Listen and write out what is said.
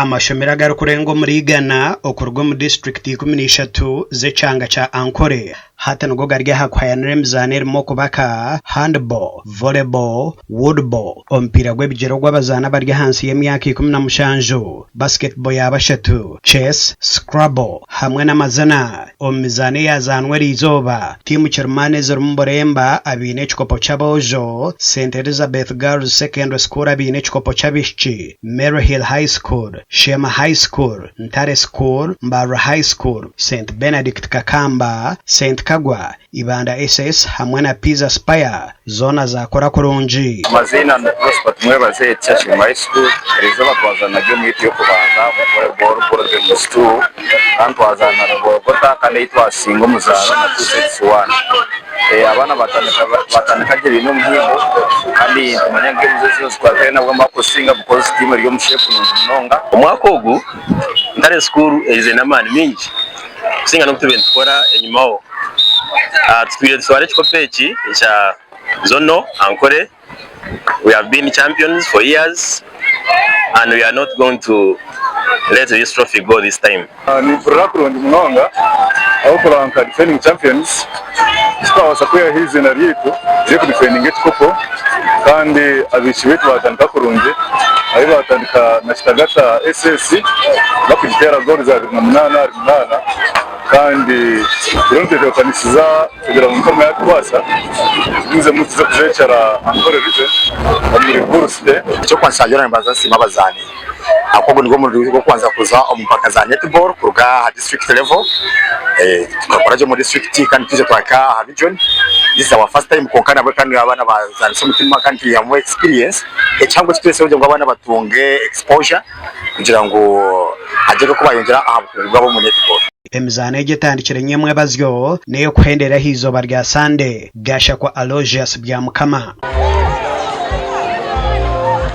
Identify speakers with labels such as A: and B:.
A: Amashomero agarikurenga omuri igana okuruga omu disiturikiti 13 z'ekyanga kya Ankole hati nigo gari aha kuhayanira emizaano erimu okubaka, handball, volleyball, woodball, omupiira gw'ebigyere ogw'abazaani abari ahansi y'emyaka 17, basketball ya bashatu, chess, scrabble hamwe n'amazina. Omu mizaano eyaazaanwa eriizooba, tiimu kirimaani ezirimu Buremba abaine ekikopo ky'aboojo, Saint Elizabeth Girls Secondary School abaine ekikopo ky'abaishiki, Maryhill High School, Sheema High School, Ntare School, Mbarara High School, Saint Benedict Kakamba, Saint Kagwa, Ibanda SS hamwe na Pizza Spire zoona zaakora kurungi.
B: Amaziina ni Prosper Tumwebaze, Churchill High School. Eriizooba twazaana game yaitu y'okubanza omu volleyball Ball Games 2 kandi twazaana na Golgotha kandi ei twasinga omuzaano na 2 sets 1. Abaana batandika gye baine omuhimbo kandi nitumanya ngu games ezindi zikwatayo nabwo nibakusinga because tiimu eri omu shape nungi munonga.
C: Omwaka ogu Ntare School eizire n'amaani maingi kusinga n'oku tubaire nitukora enyimaho. Tutwire nitutwara ekikopo eki ekya Zonal Ankole. We have been champions for years and we are not going to let this trophy go this time.
D: Nimpurira kurungi munonga ahabw'okureba nka defending champions titwabaasa kwihaho eiziina ryaitu ery'okudifendinga ekikopo kandi abaishiki baitu baatandika kurungi ahi baatandika na Kitagata SS bakugiteera goals 28 ahari munaana kandi turiyo nitwetebeekanisiza kugira ngu Mukama yaatukwasa tugumizemu tuze kujekyera Ankole Region omuri Gulu City.
B: Eky'okubanza kya byona nimbanza nsiima abazaani ahabw'okuba ogu nigwo murundi gw'okubanza kuza omu mpaka za netball kuruga aha district level. Tukakora gye omu district kandi twija twahika aha region. This is our first time kwonka nabwe kandi abaana bazaanisa omutima kandi twihamu experience. Ekihango eki turetsireho kugira ngu abaana batunge exposure kugira ngu hagire oku bayongyera aha bukugu bwabo omu netball.
A: Emizaano egi etandikire nyemwebazyo n'ey'okuhendera aha izooba rya Sande, Gashakwa Aloysius Byamukama.